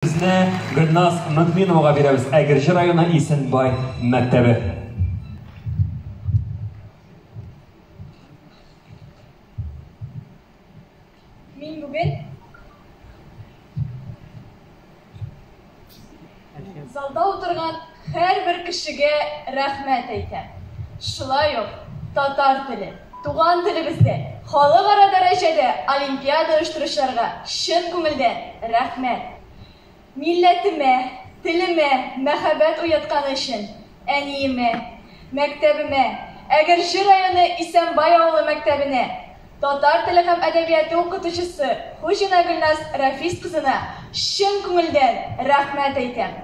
Сүзне Гөлназ Мөминовага бирәбез, Әгерҗе районы Исенбай мәктәбе. Мин бүген залда утырган һәрбер кешегә рәхмәт әйтәм. Шулай ук татар теле, туган телебездә халыкара дәрәҗәдә олимпиада оештыручыларга чын күңелдән рәхмәт. Милләтемә, телемә мәхәббәт уятканы өчен әниемә, мәктәбемә, Әгерҗе районы Исәнбай авылы мәктәбенә, татар теле һәм әдәбияты укытучысы Хуҗина Гөлназ Рафис кызына чын күңелдән рәхмәт әйтәм.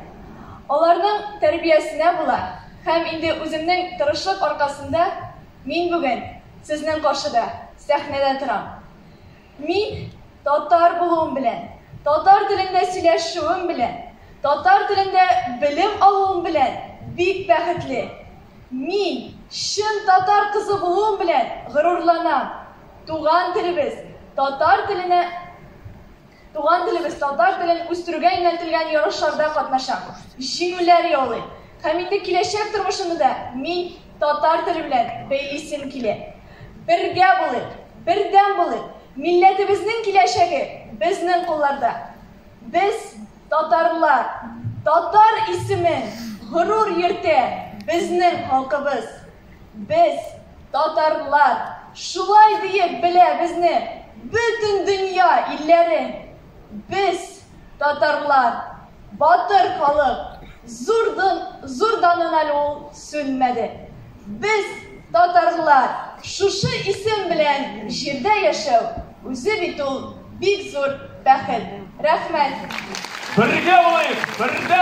Аларның тәрбиясенә була һәм инде үземнең тырышлык аркасында мин бүген сезнең каршыда, сәхнәдә торам. Мин татар булуым белән, татар телендә сөйләшүем белән, татар телендә белем алуым белән бик бәхетле. Мин чын татар кызы булуым белән горурланам. Туган телебез, татар теленә Туган телебез, татар телен үстерүгә юнәлтелгән ярышларда катнашам, җиңүләр яулыйм. Һәм инде киләчәк тормышымны да мин татар теле белән бәйлисем килә. Бергә булыйк, бердәм булыйк, милләтебезнең киләчәге безнең кулларда. Без, татарлар, татар исемен горур йөртә безнең халкыбыз. Без, татарлар, шулай диеп белә безне бөтен дөнья илләре. Без, татарлар, батыр халык, зур, зур данын әле ул сүнмәде. Без, татарлар, шушы исем белән җирдә яшәү үзе бит ул бик зур бәхет. Рәхмәт. Бергә булыйк, бердәм!